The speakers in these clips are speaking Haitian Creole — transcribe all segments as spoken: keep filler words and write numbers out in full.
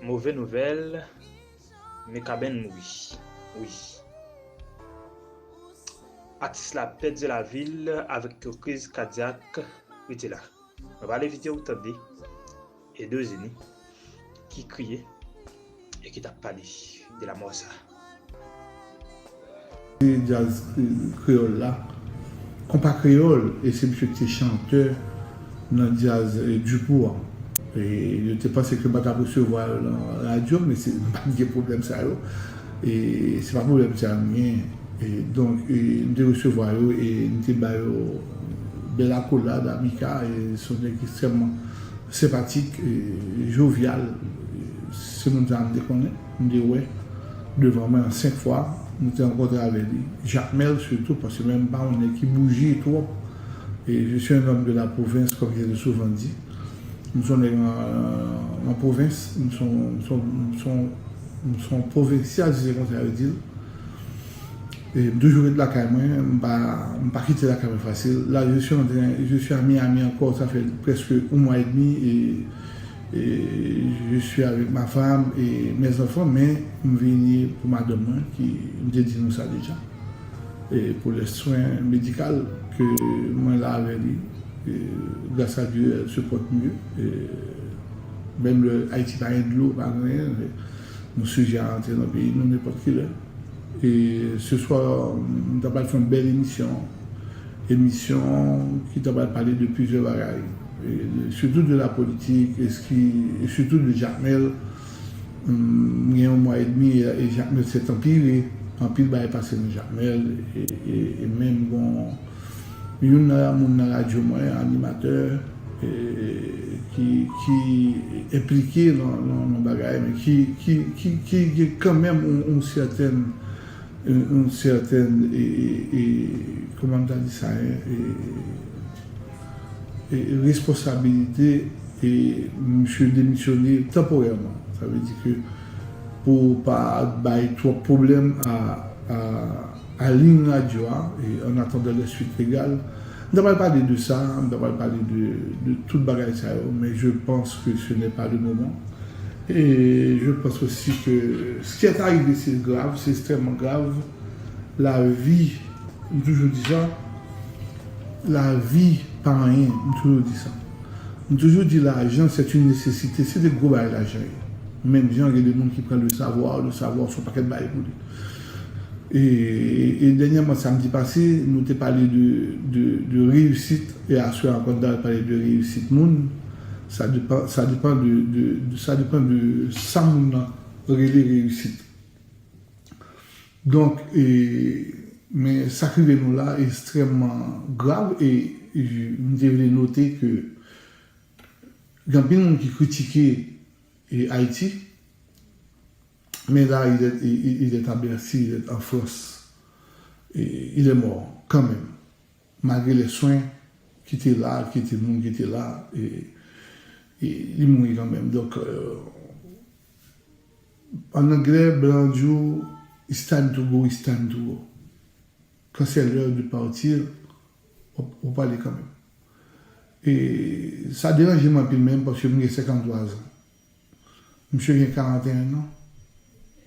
Move nouvèl, Mikaben mouri. Wi. Atis la pèdi lavi l avèk yon kriz kadyak, rete la. Mwen prale videyo ou tande Edo Zeni ki kriye e ki t ap pale de lanmò sa. Djaz kreyòl la, konpa kreyòl, e se misye ki te chantè nan djaz, e, Dupou an. E yo te panse ke m pa t ap resevwa yo nan radyo, men se, m pa t gen pwoblèm sa yo. E se pa pwoblèm sa yo m gen. E donk, e, m te resevwa yo e m te ba yo bèl akolad, amika, e se yon nèg ekstrèmman senpatik, e jovyal. E se moun sa a m te konnen, m te wè devan mwen an senk fwa, m te rankontre avè li. Jakmèl sitou, paske menm m pa yon nèg ki bouje twòp. E je suis un homme de la province, comme je l'ai souvent dit. M se yon nèg nan, nan pwovens, m se yon, m se yon, m se yon, m se yon pwovensyal, si se konsa yo di l. E m toujou ret lakay mwen, m pa, m pa kite lakay mwen fasil. La, je suis en train, je suis à Miami encore, ça fait presque un mois et demi, et, et je suis avec ma femme et mes enfants, men m vini pou madanm mwen, ki, m te di nou sa deja. E pou les soins médicaux ke mwen la avè li, e, grâce à Dieu, elle se porte mieux. E menm lè Ayiti pa gen dlo, pa gen anyen, nou sijè a rantre nan peyi nou nenpòt ki lè. E se swa, m ta pral fè yon bèl emisyon, emisyon ki ta pral pale de plizyè bagay, e, surtout de la politique, e, surtout de Jakmèl. M gen yon mwa edmi, e, e Jakmèl se anpil, anpil bagay pase nan Jakmèl, e, e, e menm gon youn nan moun nan radyo mwen, animatè, e, ki, ki enplike nan, nan, nan bagay, men ki, ki, ki, ki gen kanmenm yon, yon sètèn, yon, yon sètèn, e, e, e, kòman m ta di sa, en, e, e, responsabilite, e misye demisyone tanporèman. Sa vle di ke pou pa bay twòp pwoblèm a, a, a liy radyo a, e en attendant les suites légales. M ta pral pale de sa, m ta pral pale de, de tout bagay sa yo, men je pense que ce n'est pas le moment. E je pense aussi que ce qui est arrivé, c'est grave, c'est extrêmement grave. Lavi, m toujou di sa, lavi pa anyen, m toujou di sa. M toujou di lajan, c'est une nécessité, se de gwo bagay lajan ye. Menm jan gen de moun ki pran le savoir, le savoir se yon pakèt bagay pou li. E, e dènyèman, samdi pase, nou te pale de, de, de reyisit, e aswè ankò, n ta pale de reyisit moun. Sa depann, sa depann de, de, de, sa depann de sa moun nan rele reyisit. Donk, e, men sa k rive nou la ekstrèmman grav, e, e m te vle note ke gen anpil moun ki kritike, e, Ayiti, mais là, il est, il, il est à Bercy, il est en France. Et il est mort quand même. Malgré les soins ki te la, ki te moun ki te la, e, e li mouri kanmenm. Donk, euh, an anglè, blan di w, "It's time to go, it's time to go." Quand c'est l'heure de partir, w ap, w ap ale kanmenm. E sa deranje m anpil menm, paske m gen senkanntwa zan. Misye gen karanteyen an.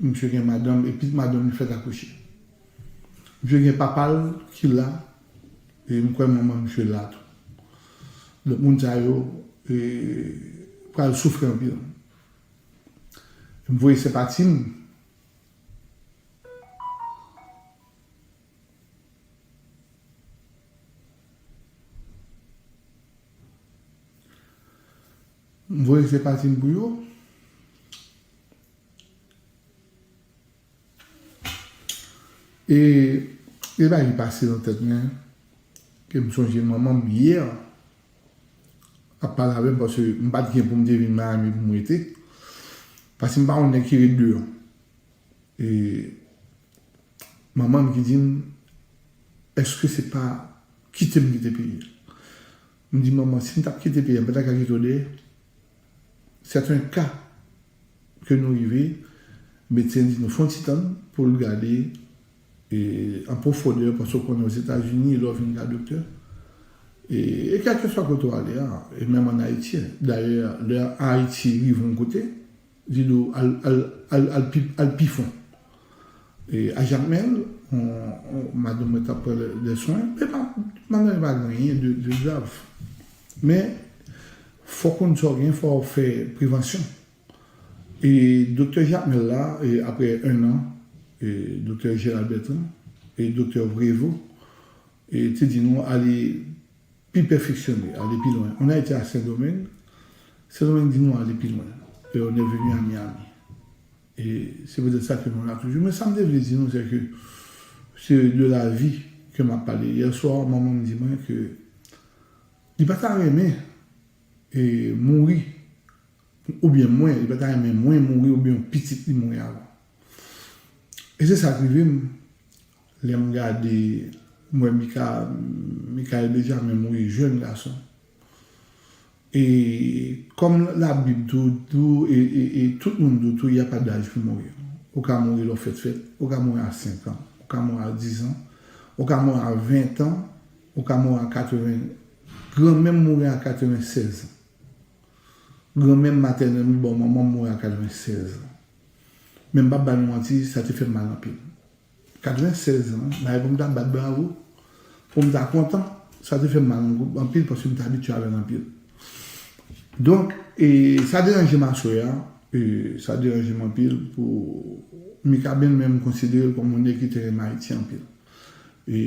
Misye gen madanm, e pitit madanm li fèk akouche. Misye gen papa l ki la, e m kwè manman misye la tou. Donk, moun sa yo, e, pral soufri anpil. M voye senpati m. M voye senpati m pou yo. E, e bagay ki pase nan tèt mwen, ke m sonje manman m yè, ap pale avè m, paske m pa t gen pou m te vin Miami pou m rete. Paske m pa yon nèg ki ret deyò. E manman m ki di m, "Èske se pa kite m kite peyi a?" M di, "Manman, si m t ap kite peyi a, m pa ta ka kite w dèyè." C'est un cas ke nou rive, medsen di nou fè yon ti tann pou l gade, e, an pwofondè, paske w konnen Ozetazini, lè w vin ka doktè, e, e kèlkeswa kote w ale a, e menm ann Ayiti, dayè, lè Ayiti rive yon kote, Di nou al, al, al, al, pi, al pi fon. E a Jakmèl, on, on, madanm mwen t ap pran de, de swen, men pa, madanm mwen pa gen anyen de, de grav. Men, fò w konn sa w gen, fò w fè prevansyon. E doktè Jakmèl la, e apre en an, e doktè Gérald Bertrand, e doktè Prévost, e te di nou ale pi pèfeksyone, ale pi lwen. On a été à Saint-Domingue, Sendomeng di nou ale pi lwen. Et on est venu à Miami. E se poutèt sa ke nou la toujou. Men sa m te vle di nou, se ke se de la vi ke m ap pale. Yè swa, manman m di mwen ke li pa ta renmen e mouri, oubyen mwen, li pa ta renmen mwen mouri oubyen yon pitit li mouri avan. E se sa k rive m. Lè m gade, m wè Mika, Michael Benjamin mouri jèn gason. E kòm Labib tou, tou e, e, e tout moun tou, tou, y a pas d'âge pou mouri. Ou ka mouri lè w fèt fèt, ou ka mouri a senk an, ou ka mouri a diz an, ou ka mouri a ven an, ou ka mouri a katreven. Granmè m mouri a katrevensèz an. Granmè m matènèl, m, bon, manman m mouri a katrevensèz an. Men m p ap ba nou manti, sa te fè m mal anpil. Katrevensèz an, bagay pou m ta bat bravo, pou m ta kontan, sa te fè m mal anpil paske m te abitye avè l anpil. Donk, e, sa deranje m aswè a, e, sa deranje m anpil pou Mikaben, men m konsidere l kòm yon nèg ki te renmen Ayiti anpil. E,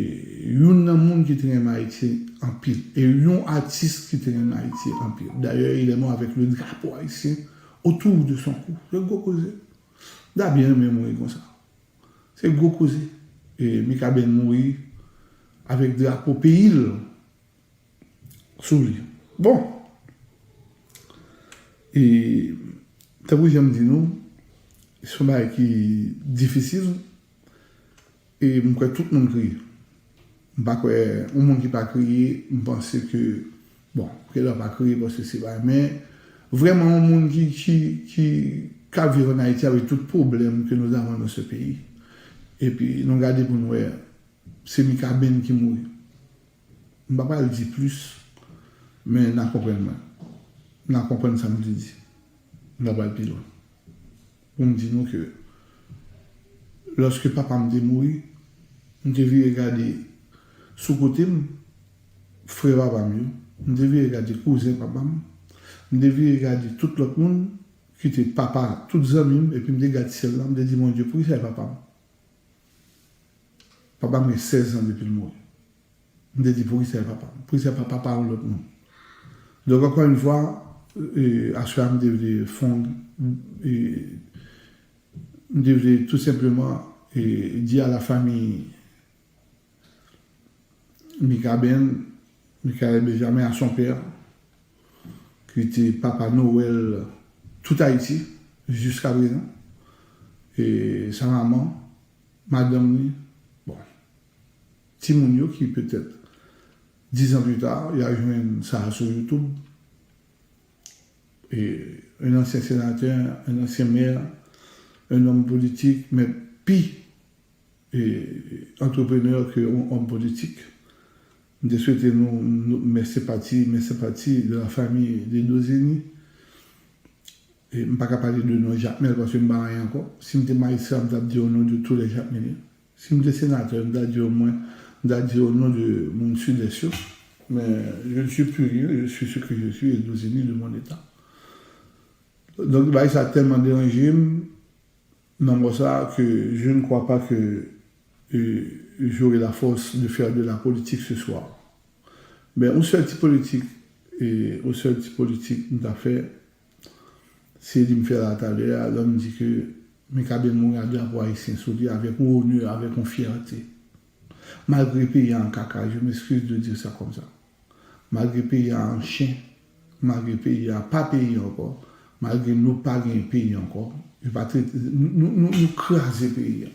youn nan moun ki te renmen Ayiti anpil, e yon atis ki te renmen Ayiti anpil. D'ailleurs, il est mort avec le drapeau haïtien autour de son cou. Se gwo koze. M ta byen renmen mouri konsa. Se gwo koze. E Mikaben mouri avèk drapo peyi l sou li. Bon. E tankou jan m di nou, se yon bagay ki difisil. E m kwè tout moun kriye. M pa kwè yon moun ki pa kriye, m panse ke, bon, ke l pa kriye paske se pa, men vrèman yon moun ki, ki, ki, k ap viv ann Ayiti avèk tout pwoblèm ke nous avons dans ce pays. Epi nou gade pou nou wè, se Mikaben ki mouri. M pa pral di plis, men n a konprann mwen. N a konprann sa m te di. M pa pral pi lwen. Pou m di nou ke lòske papa m te mouri, m te vire gade sou kote m, frè papa m yo, m te vire gade kouzen papa m, m te vire gade tout lòt moun ki te papa tout zanmi m, epi m te gade syèl la, m te di, Bondye, poukisa e papa m? Papa m gen sèz an depi l mouri. M te di, poukisa e papa m? Poukisa e pa papa yon lòt moun? Donk, ankò yon fwa, e, aswè a, m te vle fon, e, m te vle tou senpleman, e, di a la fami Mikaben, Michael Benjamin, à son père, ki te papa Noël tout Ayiti, jiska prezan. E sa manman, madanm li, bon, timoun yo ki petèt diz an pli ta, y a jwenn sa sou YouTube. E un ancien sénateur, un ancien maire, un homme politique, men pi e, antreprenè ke yon òm politik. M te swete nou, nou, mes sympathies, mes sympathies de la famille de Dozeni. E m pa ka pale de non Jakmèl paske m pa anyen ankò. Si m te majistra, m t ap di au nom de tous les Jakmèliens. Si m te senatè, m t ap di omwen, m t ap di au nom de moun Sidès yo. Men je ne suis plus rien, je suis ce que je suis, et Dozeni de mon état. Donk, bagay sa tèlman deranje m, nan mò sa ke je ne crois pas que, euh, j'aurai la force de faire de la politique ce soir. Men yon sèl ti politik, e yon sèl ti politik m ta fè, se li m fè la talè a, lè m di ke Mikaben mouri ak drapo ayisyen sou li, avèk yon onè, avèk yon fyète. Malgre peyi a an kaka, je m'excuse de dire ça comme ça. Malgre peyi a an chen, malgre peyi a pa peyi ankò, malgre nou pa gen peyi ankò, yo pa trete, nou, nou, nou, nou kraze peyi a.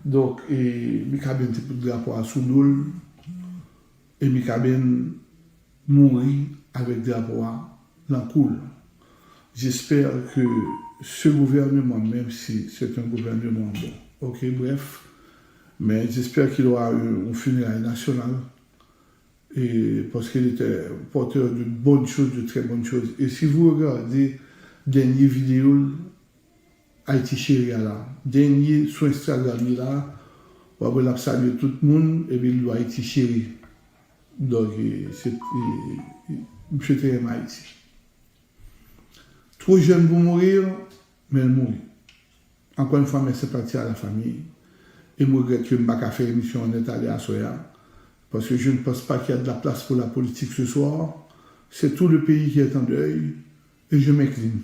Donk, e, Mikaben te pote drapo a sou do l, e Mikaben mouri avèk drapo a nan kou l. J'espère que ce gouvernement, même si c'est un gouvernement, bon, ok, bref, mais j'espère qu'il aura un, un funérail national, et parce qu'il était porteur de bonnes choses, de très bonnes choses. Et si vous regardez dernier vidéo, Ayiti Cheri a la. Dènye sou Instagram li la, w ap wè l ap salye tout moun, epi l di w Ayiti Cheri. Donk, e, se, e, e, misye te renmen Ayiti. Twò jèn pou mouri, men l mouri. Encore une fois, mes sympathies à la famille. Et je regrette que je ne pas faire émission en étalé à soya, parce que je ne pense pas qu'il y a de la place pour la politique ce soir. C'est tout le pays qui est en deuil, et je m'incline.